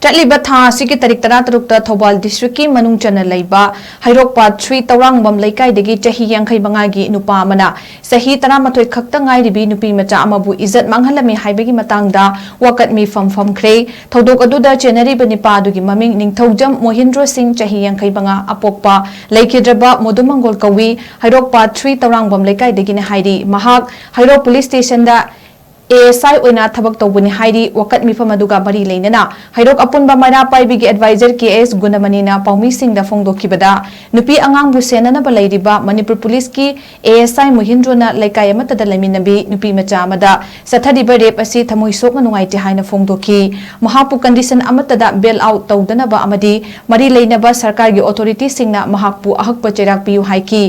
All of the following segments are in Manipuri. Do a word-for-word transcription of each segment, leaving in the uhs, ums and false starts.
ꯆꯠꯂꯤꯕ ꯊꯥ ꯑꯁꯤꯒꯤ ꯇꯥꯔꯤꯛ ꯇꯔꯥꯇꯔꯨꯛꯇ ꯊꯧꯕꯥꯜ ꯗꯤꯁꯇ꯭ꯔꯤꯛꯀꯤ ꯃꯅꯨꯡ ꯆꯟꯅ ꯂꯩꯕ ꯍꯩꯔꯣꯛꯄꯥꯠ ꯊ꯭ꯔꯤ ꯇꯧꯔꯥꯡꯕꯝ ꯂꯩꯀꯥꯏꯗꯒꯤ ꯆꯍꯤ ꯌꯥꯡꯈꯩ ꯃꯉꯥꯒꯤ ꯅꯨꯄꯥ ꯑꯃꯅ ꯆꯍꯤ ꯇꯔꯥꯃꯥꯊꯣꯏ ꯈꯛꯇ ꯉꯥꯏꯔꯤꯕꯤ ꯅꯨꯄꯤ ꯃꯆꯥ ꯑꯃꯕꯨ ꯏꯖꯠ ꯃꯥꯡꯍꯜꯂꯝꯃꯤ ꯍꯥꯏꯕꯒꯤ ꯃꯇꯥꯡꯗ ꯋꯥꯀꯠ ꯃꯤꯐꯝ ꯐꯝꯈ꯭ꯔꯦ꯫ ꯊꯧꯗꯣꯛ ꯑꯗꯨꯗ ꯆꯦꯟꯅꯔꯤꯕ ꯅꯤꯄꯥ ꯑꯗꯨꯒꯤ ꯃꯃꯤꯡ ꯅꯤꯡꯊꯧꯖꯝ ꯃꯣꯍꯤꯟꯗ꯭ꯔꯣ ꯁꯤꯡ, ꯆꯍꯤ ꯌꯥꯡꯈꯩ ꯃꯉꯥ, ꯑꯄꯣꯛꯄ ꯂꯩꯈꯤꯗ꯭ꯔꯕ ꯃꯣꯗꯨꯃꯪꯒꯣꯜ ꯀꯧꯏ, ꯍꯩꯔꯣꯛꯄꯥꯠ ꯊ꯭ꯔꯤ ꯇꯧꯔꯥꯡꯕꯝ ꯂꯩꯀꯥꯏꯗꯒꯤꯅꯤ ꯍꯥꯏꯔꯤ꯫ ꯃꯍꯥꯛ ꯍꯩꯔꯣꯛ ꯄꯨꯂꯤꯁ ꯁ꯭ꯇꯦꯁꯟꯗ ꯑꯦ ꯑꯦꯁ ꯑꯥꯏ ꯑꯣꯏꯅ ꯊꯕꯛ ꯇꯧꯕꯅꯤ ꯍꯥꯏꯔꯤ꯫ ꯋꯥꯀꯠ ꯃꯤꯐꯝ ꯑꯗꯨꯒ ꯃꯔꯤ ꯂꯩꯅꯅ ꯍꯩꯔꯣꯛ ꯑꯄꯨꯟꯕ ꯃꯩꯔꯥ ꯄꯥꯏꯕꯤꯒꯤ ꯑꯦꯗꯚꯥꯏꯖꯔ ꯀꯦ ꯑꯦꯁ ꯒꯨꯅꯃꯅꯤꯅ ꯄꯥꯎꯃꯤꯁꯤꯡꯗ ꯐꯣꯡꯗꯣꯛꯈꯤꯕꯗ, ꯅꯨꯄꯤ ꯑꯉꯥꯡꯕꯨ ꯁꯦꯟꯅꯅꯕ ꯂꯩꯔꯤꯕ ꯃꯅꯤꯄꯨꯔ ꯄꯨꯂꯤꯁꯀꯤ ꯑꯦ ꯑꯦꯁ ꯑꯥꯏ ꯃꯣꯍꯤꯟꯗ꯭ꯔꯣꯅ ꯂꯩꯀꯥꯏ ꯑꯃꯠꯇꯗ ꯂꯩꯃꯤꯟꯅꯕꯤ ꯅꯨꯄꯤ ꯃꯆꯥ ꯑꯃꯗ ꯆꯠꯊꯔꯤꯕ ꯔꯦꯞ ꯑꯁꯤ ꯊꯃꯣꯏ ꯁꯣꯛꯅ ꯅꯨꯡꯉꯥꯏꯇꯦ ꯍꯥꯏꯅ ꯐꯣꯡꯗꯣꯛꯈꯤ꯫ ꯃꯍꯥꯛꯄꯨ ꯀꯟꯗꯤꯁꯟ ꯑꯃꯠꯇꯗ ꯕꯦꯜ ꯑꯥꯎꯠ ꯇꯧꯗꯅꯕ ꯑꯃꯗꯤ ꯃꯔꯤ ꯂꯩꯅꯕ ꯁꯔꯀꯥꯔꯒꯤ ꯑꯣꯊꯣꯔꯤꯇꯤꯁꯤꯡꯅ ꯃꯍꯥꯛꯄꯨ ꯑꯍꯛꯄ ꯆꯩꯔꯥꯛ ꯄꯤꯌꯨ ꯍꯥꯏꯈꯤ꯫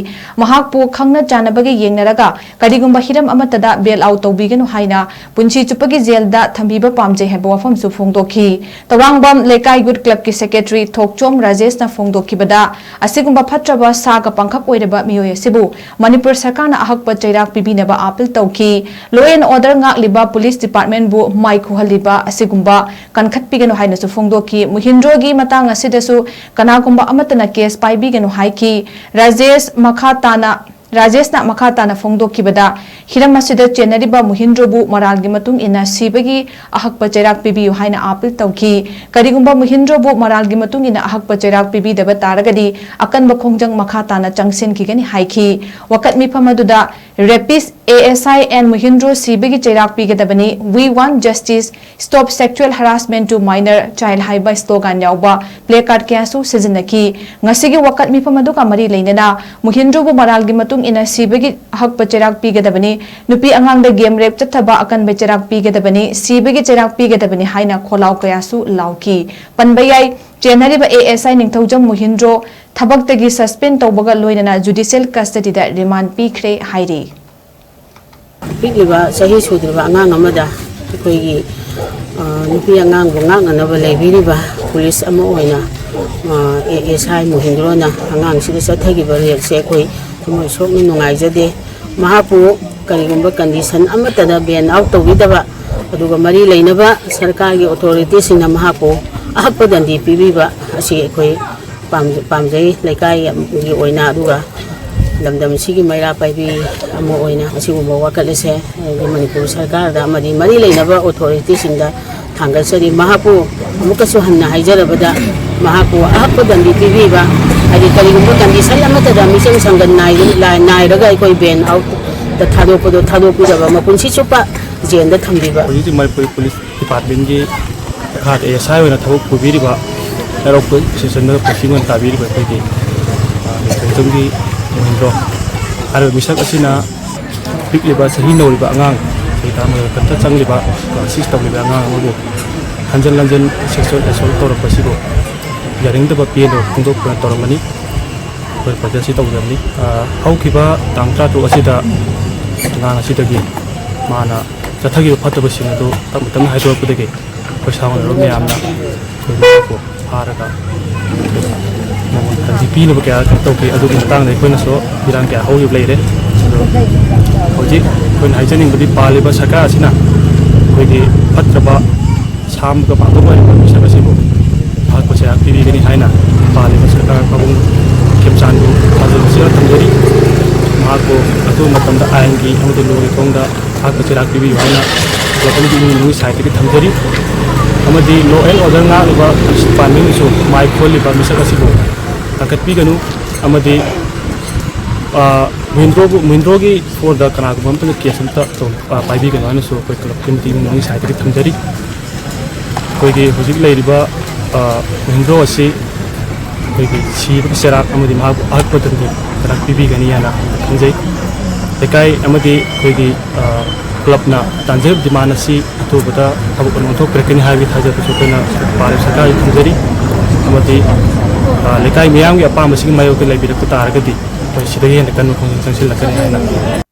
ꯃꯍꯥꯛꯄꯨ ꯈꯪꯅ ꯆꯥꯟꯅꯕꯒ ꯌꯦꯡꯅꯔꯒ ꯀꯔꯤꯒꯨꯝꯕ ꯍꯤꯔꯝ ꯑꯃꯠꯇꯗ ꯕꯦꯜ ꯑꯥꯎꯠ ꯇꯧꯕꯤꯒꯅꯨ ꯍꯥꯏꯅ ꯄꯨꯟꯁꯤ ꯆꯨꯞꯄꯒꯤ ꯖꯦꯜꯗ ꯊꯝꯕꯤꯕ ꯄꯥꯝꯖꯩ ꯍꯥꯏꯕ ꯋꯥꯐꯝꯁꯨ ꯐꯣꯡꯗꯣꯛꯈꯤ꯫ ꯇꯧꯔꯥꯡꯕꯝ ꯂꯩꯀꯥꯏ ꯌꯨꯠ ꯀ꯭ꯂꯕꯀꯤ ꯁꯦꯀ꯭ꯔꯦꯇꯔꯤ ꯊꯣꯛꯆꯣꯝ ꯔꯥꯖꯦꯁꯅ ꯐꯣꯡꯗꯣꯛꯈꯤꯕꯗ, ꯑꯁꯤꯒꯨꯝꯕ ꯐꯠꯇ꯭ꯔꯕ ꯁꯥꯒ ꯄꯥꯡꯈꯛ ꯑꯣꯏꯔꯕ ꯃꯤꯑꯣꯏ ꯑꯁꯤꯕꯨ ꯃꯅꯤꯄꯨꯔ ꯁꯔꯀꯥꯔꯅ ꯑꯍꯛꯄ ꯆꯩꯔꯥꯛ ꯄꯤꯕꯤꯅꯕ ꯑꯥꯄꯤꯜ ꯇꯧꯈꯤ꯫ Law and order ꯉꯥꯛꯂꯤꯕ ꯄꯨꯂꯤꯁ ꯗꯤꯄꯥꯔꯠꯃꯦꯟꯕꯨ ꯃꯥꯏ ꯈꯨꯍꯜꯂꯤꯕ ꯑꯁꯤꯒꯨꯝꯕ ꯀꯟꯈꯠꯄꯤꯒꯅꯨ ꯍꯥꯏꯅꯁꯨ ꯐꯣꯡꯗꯣꯛꯈꯤ꯫ ꯃꯨꯍꯤꯟꯗ꯭ꯔꯣꯒꯤ ꯃꯇꯥꯡ ꯑꯁꯤꯗꯁꯨ ꯀꯅꯥꯒꯨꯝꯕ ꯑꯃꯠꯇꯅ ꯀꯦꯁ ꯄꯥꯏꯕꯤꯒꯅꯨ ꯍꯥꯏꯈꯤ꯫ ꯔꯥꯖꯦꯁ ꯃꯈꯥ ꯇꯥꯅ, ꯔꯥꯖꯦꯁꯅ ꯃꯈꯥ ꯇꯥꯅ ꯐꯣꯡꯗꯣꯛꯈꯤꯕꯗ, ꯍꯤꯔꯝ ꯑꯁꯤꯗ ꯆꯦꯟꯅꯔꯤꯕ ꯃꯨꯍꯤꯟꯗ꯭ꯔꯣꯕꯨ ꯃꯔꯥꯜꯒꯤ ꯃꯇꯨꯡ ꯏꯟꯅ ꯁꯤꯕꯒꯤ ꯑꯍꯛꯄ ꯆꯩꯔꯥꯛ ꯄꯤꯕꯤꯌꯨ ꯍꯥꯏꯅ ꯑꯥꯄꯤꯜ ꯇꯧꯈꯤ꯫ ꯀꯔꯤꯒꯨꯝꯕ ꯃꯨꯍꯤꯟꯗ꯭ꯔꯣꯕꯨ ꯃꯔꯥꯜꯒꯤ ꯃꯇꯨꯡ ꯏꯟꯅ ꯑꯍꯛꯄ ꯆꯩꯔꯥꯛ ꯄꯤꯕꯤꯗꯕ ꯇꯥꯔꯒꯗꯤ ꯑꯀꯟꯕ ꯈꯣꯡꯖꯪ ꯃꯈꯥ ꯇꯥꯅ ꯆꯪꯁꯤꯟꯈꯤꯒꯅꯤ ꯍꯥꯏꯈꯤ꯫ ꯋꯥꯀꯠ ꯃꯤꯐꯝ ꯑꯗꯨꯗ ꯔꯦꯄꯤꯁ ꯑꯦ ꯑꯦꯁ ꯑꯥꯏ ꯑꯦꯟ ꯃꯨꯍꯤꯟꯗ꯭ꯔꯣ ꯁꯤꯕꯒꯤ ꯆꯩꯔꯥꯛ ꯄꯤꯒꯗꯕꯅꯤ, We want justice, Stop sexual harassment to minor child ꯍꯥꯏꯕ ꯁ꯭ꯂꯣꯒꯥꯟ ꯌꯥꯎꯕ ꯄ꯭ꯂꯦ ꯀꯥꯔꯗ ꯀꯌꯥꯁꯨ ꯁꯤꯖꯤꯟꯅꯈꯤ꯫ ꯉꯁꯤꯒꯤ ꯋꯥꯀꯠ ꯃꯤꯐꯝ ꯑꯗꯨꯒ ꯃꯔꯤ ꯂꯩꯅꯅ ꯃꯨꯍꯤꯟꯗ꯭ꯔꯣꯕꯨ ꯃꯔꯥꯜꯒꯤ ꯃꯇꯨꯡ ꯏꯟꯅ ꯁꯤꯕꯒꯤ ꯑꯍꯛꯄ ꯆꯩꯔꯥꯛ ꯄꯤꯒꯗꯕꯅꯤ, ꯅꯨꯄꯤ ꯑꯉꯥꯡꯗ ꯒꯦꯝ ꯔꯦꯞ ꯆꯠꯊꯕ ꯑꯀꯟꯕ ꯆꯩꯔꯥꯛ ꯄꯤꯒꯗꯕꯅꯤ, ꯁꯤꯕꯒꯤ ꯆꯩꯔꯥꯛ ꯄꯤꯒꯗꯕꯅꯤ ꯍꯥꯏꯅ ꯈꯣꯜꯂꯥꯎ ꯀꯌꯥꯁꯨ ꯂꯥꯎꯈꯤ꯫ ꯄꯟꯕ ꯌꯥꯏ, ꯆꯦꯟꯅꯔꯤꯕ ꯑꯦ ꯑꯦꯁ ꯑꯥꯏ ꯅꯤꯡꯊꯧꯖꯝ ꯃꯨꯍꯤꯟꯗ꯭ꯔꯣ ꯊꯕꯛꯇꯒꯤ ꯁꯁꯄꯦꯟ ꯇꯧꯕꯒ ꯂꯣꯏꯅꯅ ꯖꯨꯗꯤꯁꯤꯌꯦꯜ ꯀꯁꯇꯗꯤꯗ ꯔꯤꯃꯥꯟ ꯄꯤꯈ꯭ꯔꯦ ꯍꯥꯏꯔꯤ꯫ ꯄꯤꯛꯂꯤꯕ ꯆꯍꯤ ꯁꯨꯗ꯭ꯔꯤꯕ ꯑꯉꯥꯡ ꯑꯃꯗ ꯑꯩꯈꯣꯏꯒꯤ, ꯑ, ꯅꯨꯄꯤ ꯑꯉꯥꯡꯕꯨ ꯉꯥꯛꯅꯅꯕ ꯂꯩꯕꯤꯔꯤꯕ ꯄꯨꯂꯤꯁ ꯑꯃ ꯑꯣꯏꯅ, ꯑ, ꯑꯦ ꯑꯦꯁ ꯑꯥꯏ ꯃꯣꯍꯤꯟꯗ꯭ꯔꯣꯅ ꯑꯉꯥꯡꯁꯤꯗ ꯆꯠꯊꯈꯤꯕ ꯔꯦꯞꯁꯦ ꯑꯩꯈꯣꯏ ꯊꯃꯣꯏ ꯁꯣꯛꯅ ꯅꯨꯡꯉꯥꯏꯖꯗꯦ꯫ ꯃꯍꯥꯛꯄꯨ ꯀꯔꯤꯒꯨꯝꯕ ꯀꯟꯗꯤꯁꯟ ꯑꯃꯠꯇꯗ ꯕꯦꯟ ꯑꯥꯎꯠ ꯇꯧꯕꯤꯗꯕ, ꯑꯗꯨꯒ ꯃꯔꯤ ꯂꯩꯅꯕ ꯁꯔꯀꯥꯔꯒꯤ ꯑꯣꯊꯣꯔꯤꯇꯤꯁꯤꯡꯅ ꯃꯍꯥꯛꯄꯨ ꯑꯍꯛꯄ ꯗꯟꯗꯤ ꯄꯤꯕꯤꯕ ꯑꯁꯤ ꯑꯩꯈꯣꯏ ꯄꯥꯝ-, ꯄꯥꯝꯖꯩ, ꯂꯩꯀꯥꯏꯒꯤ ꯑꯣꯏꯅ꯫ ꯑꯗꯨꯒ ꯂꯝꯗꯝ ꯑꯁꯤꯒꯤ ꯃꯩꯔꯥ ꯄꯥꯏꯕꯤ ꯑꯃ ꯑꯣꯏꯅ ꯑꯁꯤꯒꯨꯝꯕ ꯋꯥꯀꯠ ꯑꯁꯦ ꯍꯥꯏꯗꯤ ꯃꯅꯤꯄꯨꯔ ꯁꯔꯀꯥꯔꯗ ꯑꯃꯗꯤ ꯃꯔꯤ ꯂꯩꯅꯕ ꯑꯣꯊꯣꯔꯤꯇꯤꯁꯤꯡꯗ ꯊꯥꯡꯒꯠꯆꯔꯤ꯫ ꯃꯍꯥꯛꯄꯨ ꯑꯃꯨꯛꯀꯁꯨ ꯍꯟꯅ ꯍꯥꯏꯖꯔꯕꯗ, ꯃꯍꯥꯛꯄꯨ ꯑꯍꯛꯄ ꯗꯟꯗꯤ ꯄꯤꯕꯤꯕ, ꯍꯥꯏꯗꯤ ꯀꯔꯤꯒꯨꯝꯕ ꯀꯟꯗꯤꯁꯟ ꯑꯃꯠꯇꯗ ꯃꯤꯆꯪ ꯁꯪꯒꯟ ꯅꯥꯏ-, ꯂꯥꯏ-, ꯅꯥꯏꯔꯒ ꯑꯩꯈꯣꯏ ꯕꯦꯟ ꯑꯥꯎꯠꯇ ꯊꯥꯗꯣꯛꯄꯗꯣ ꯊꯥꯗꯣꯛꯄꯤꯗꯕ, ꯃꯄꯨꯟꯁꯤ ꯆꯨꯞꯄ ꯖꯦꯜꯗ ꯊꯝꯕꯤꯕ꯫ ꯍꯧꯖꯤꯛ ꯍꯧꯖꯤꯛ ꯃꯅꯤꯄꯨꯔ ꯄꯨꯂꯤꯁ ꯗꯤꯄꯥꯔꯠꯃꯦꯟꯒꯤ ꯃꯈꯥꯗ ꯑꯦ ꯑꯦꯁ ꯑꯥꯏ ꯑꯣꯏꯅ ꯊꯕꯛ ꯄꯨꯕꯤꯔꯤꯕ, ꯂꯩꯔꯣꯛꯄ ꯁꯦꯛꯁꯟꯗ ꯄꯣꯁꯇꯤꯡ ꯑꯣꯏꯅ ꯇꯥꯕꯤꯔꯤꯕ ꯑꯩꯈꯣꯏꯒꯤ, ꯑ, ꯃꯦꯇ꯭ꯔꯤꯛꯇꯝꯒꯤ ꯃꯍꯦꯟꯗ꯭ꯔꯣ ꯍꯥꯏꯔꯤꯕ ꯃꯤꯁꯛ ꯑꯁꯤꯅ ꯄꯤꯛꯂꯤꯕ ꯆꯍꯤ ꯅꯧꯔꯤꯕ ꯑꯉꯥꯡ, ꯆꯍꯤ ꯇꯔꯥꯃꯥꯄꯜ ꯈꯛꯇ ꯆꯪꯂꯤꯕ ꯀ꯭ꯂꯥꯁ ꯁꯤꯛꯁ ꯇꯝꯂꯤꯕ ꯑꯉꯥꯡ ꯑꯃꯕꯨ ꯍꯟꯖꯟ ꯍꯟꯖꯟ ꯁꯦꯛꯁꯨꯋꯦꯜ ꯑꯦꯁꯣꯜꯠ ꯇꯧꯔꯛꯄꯁꯤꯕꯨ ꯌꯥꯅꯤꯡꯗꯕ ꯄꯦꯟꯗꯕ ꯐꯣꯡꯗꯣꯛꯇꯨꯅ ꯇꯧꯔꯝꯕꯅꯤ꯫ ꯑꯩꯈꯣꯏ ꯄ꯭ꯔꯣꯇꯦꯁꯁꯤ ꯇꯧꯖꯕꯅꯤ꯫ ꯑ, ꯍꯧꯈꯤꯕ ꯇꯥꯡ ꯇꯔꯥꯇꯔꯨꯛ ꯑꯁꯤꯗ ꯑꯉꯥꯡ ꯑꯁꯤꯗꯒꯤ ꯃꯥꯅ ꯆꯠꯊꯈꯤꯕ ꯐꯠꯇꯕꯁꯤꯡ ꯑꯗꯨ ꯇꯞꯅ ꯇꯞꯅ ꯍꯥꯏꯗꯣꯔꯛꯄꯗꯒꯤ ꯑꯩꯈꯣꯏ ꯁꯥ ꯉꯝꯅꯕ ꯃꯌꯥꯝꯅ ꯑꯩꯈꯣꯏ ꯃꯈꯣꯏꯕꯨ ꯐꯥꯔꯒ ꯃꯉꯣꯟꯗ ꯗꯟꯗꯤ ꯄꯤꯅꯕ ꯀꯌꯥ ꯀꯩꯅꯣ ꯇꯧꯈꯤ꯫ ꯑꯗꯨꯒꯤ ꯃꯇꯥꯡꯗ ꯑꯩꯈꯣꯏꯅꯁꯨ ꯏꯔꯥꯡ ꯀꯌꯥ ꯍꯧꯈꯤꯕ ꯂꯩꯔꯦ꯫ ꯑꯗꯣ ꯍꯧꯖꯤꯛ ꯑꯩꯈꯣꯏꯅ ꯍꯥꯏꯖꯅꯤꯡꯕꯗꯤ ꯄꯥꯜꯂꯤꯕ ꯁꯔꯀꯥꯔ ꯑꯁꯤꯅ ꯑꯩꯈꯣꯏꯒꯤ ꯐꯠꯇ꯭ꯔꯕ ꯁꯥꯝꯒ ꯄꯥꯡꯊꯣꯛ ꯑꯣꯏꯔꯤꯕ ꯃꯤꯁꯛ ꯑꯁꯤꯕꯨ ꯃꯍꯥꯛꯄꯨ ꯆꯩꯔꯥꯛ ꯄꯤꯕꯤꯒꯅꯤ ꯍꯥꯏꯅ ꯄꯥꯜꯂꯤꯕ ꯁꯔꯀꯥꯔ ꯄꯥꯕꯨꯡ ꯈꯦꯝꯆꯥꯟꯕꯨ ꯊꯥꯖꯕꯁꯤꯗ ꯊꯝꯖꯔꯤ꯫ ꯃꯍꯥꯛꯄꯨ ꯑꯊꯨꯕ ꯃꯇꯝꯗ ꯑꯥꯏꯟꯒꯤ ꯑꯃꯗꯤ ꯂꯣꯒꯤ ꯊꯣꯡꯗ ꯃꯍꯥꯛꯄꯨ ꯆꯩꯔꯥꯛ ꯄꯤꯕꯤꯌꯨ ꯍꯥꯏꯅ ꯀ꯭ꯂꯕ ꯑꯃꯗꯤ ꯏꯃꯨꯡ ꯃꯅꯨꯡꯒꯤ ꯁꯥꯏꯠꯇꯒꯤ ꯊꯝꯖꯔꯤ꯫ ꯑꯃꯗꯤ law and order ꯉꯥꯛꯂꯤꯕ ꯄꯨꯂꯤꯁ ꯗꯤꯄꯥꯔꯠꯃꯦꯟꯅꯁꯨ ꯃꯥꯏ ꯈꯣꯜꯂꯤꯕ ꯃꯤꯁꯛ ꯑꯁꯤꯕꯨ ꯀꯟꯈꯠꯄꯤꯒꯅꯨ ꯑꯃꯗꯤ, ꯑ, ꯃꯍꯤꯟꯗ꯭ꯔꯣꯕꯨ, ꯃꯍꯤꯟꯗ꯭ꯔꯣꯒꯤ ꯐꯣꯟꯗ ꯀꯅꯥꯒꯨꯝꯕ ꯑꯃꯠꯇꯅ ꯀꯦꯁ ꯑꯃꯠꯇ ꯇꯧ-, ꯑ, ꯄꯥꯏꯕꯤꯒꯅꯨ ꯍꯥꯏꯅꯁꯨ ꯑꯩꯈꯣꯏ ꯀ꯭ꯂꯕꯀꯤ ꯑꯃꯗꯤ ꯏꯃꯨꯡ ꯃꯅꯨꯡꯒꯤ ꯁꯥꯏꯠꯇꯒꯤ ꯊꯝꯖꯔꯤ꯫ ꯑꯩꯈꯣꯏꯒꯤ ꯍꯧꯖꯤꯛ ꯂꯩꯔꯤꯕ, ꯑ, ꯃꯍꯤꯟꯗ꯭ꯔꯣ ꯑꯁꯤ ꯑꯩꯈꯣꯏꯒꯤ ꯁꯤꯕꯒꯤ ꯆꯩꯔꯥꯛ ꯑꯃꯗꯤ ꯃꯍꯥꯛꯄꯨ ꯑꯍꯛꯄꯗꯒꯤ ꯆꯩꯔꯥꯛ ꯄꯤꯕꯤꯒꯅꯤ ꯍꯥꯏꯅ ꯈꯟꯖꯩ꯫ ꯂꯩꯀꯥꯏ ꯑꯃꯗꯤ ꯑꯩꯈꯣꯏꯒꯤ, ꯑ, ꯀ꯭ꯂꯕꯅ ꯇꯥꯟꯖꯔꯤꯕ ꯗꯤꯃꯥꯟ ꯑꯁꯤ ꯑꯊꯨꯕꯗ ꯊꯕꯛ ꯑꯣꯏꯅ ꯑꯣꯟꯊꯣꯛꯄꯤꯔꯛꯀꯅꯤ ꯍꯥꯏꯕꯒꯤ ꯊꯥꯖꯕꯁꯨ ꯑꯩꯈꯣꯏꯅ ꯄꯥꯜꯂꯤꯕ ꯁꯔꯀꯥꯔꯗ ꯊꯝꯖꯔꯤ꯫ ꯑꯃꯗꯤ, ꯑ, ꯂꯩꯀꯥꯏ ꯃꯤꯌꯥꯝꯒꯤ ꯑꯄꯥꯝꯕꯁꯤꯒꯤ ꯃꯥꯌꯣꯛꯇ ꯂꯩꯕꯤꯔꯛꯄ ꯇꯥꯔꯒꯗꯤ ꯑꯩꯈꯣꯏ ꯁꯤꯗꯒꯤ ꯍꯦꯟꯅ ꯀꯟꯕ ꯈꯣꯡꯖꯪ ꯆꯪꯁꯤꯜꯂꯛꯀꯅꯤ ꯍꯥꯏꯅ